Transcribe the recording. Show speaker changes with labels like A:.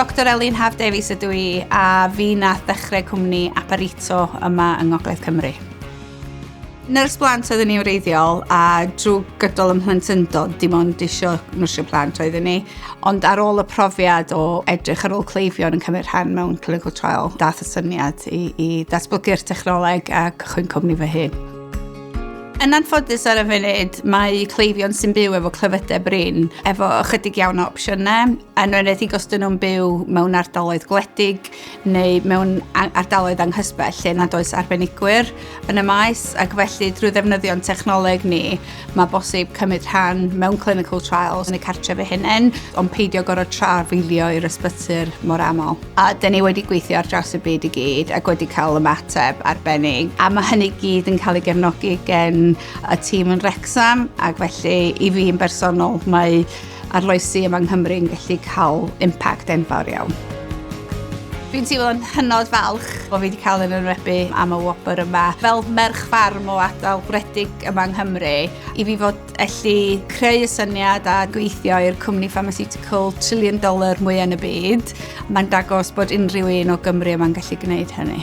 A: Dr Elin Haf Davies ydw i a fi nath ddechrau cwmni Aparito yma yng Ngogledd Cymru. Nyrs blant oeddwn i wreiddiol a drwy gydol ym mhlentyndod dim ond isio nyrsio plant oeddwn i. Ond ar ôl y profiad o edrych ar ôl cleifion yn cymryd rhan mewn clinical trial, dath y syniad i, i ddatblygu'r technoleg a cychwyn cwmni fy hun. Yn anffodus ar y funud, mae cleifion sy'n byw efo clefydau brin efo ychydig iawn o opsiynau, yn enwedig os dyn nhw'n byw mewn ardaloedd gwledig neu mewn ardaloedd anghysbell lle nad oes arbenigwyr yn y maes, ac felly drwy ddefnyddio'n technoleg ni, mae bosib cymryd rhan mewn clinical trials yn y cartref eu hunain, ond peidio gorfod trafeilio i'r ysbyty'r mor aml. A dyn ni wedi gweithio ar draws y byd i gyd ac wedi cael ymateb arbennig. A mae hynny gyd yn cael ei gefnogi gen y tîm yn Wrexham ac felly i fi yn bersonol mae arloesi yma yng Nghymru yn gallu cael impact enfawr iawn. Fi'n teimlo'n hynod falch bod fi wedi cael yn enwebu am y wobr yma. Fel merch ffarm o ardal gwledig yma yng Nghymru, i fi fod ellu creu y syniad a gweithio i'r cwmni pharmaceutical trillion dollar mwyaf yn y byd, mae'n dangos bod unrhyw un o Gymru yma'n gallu gwneud hynny.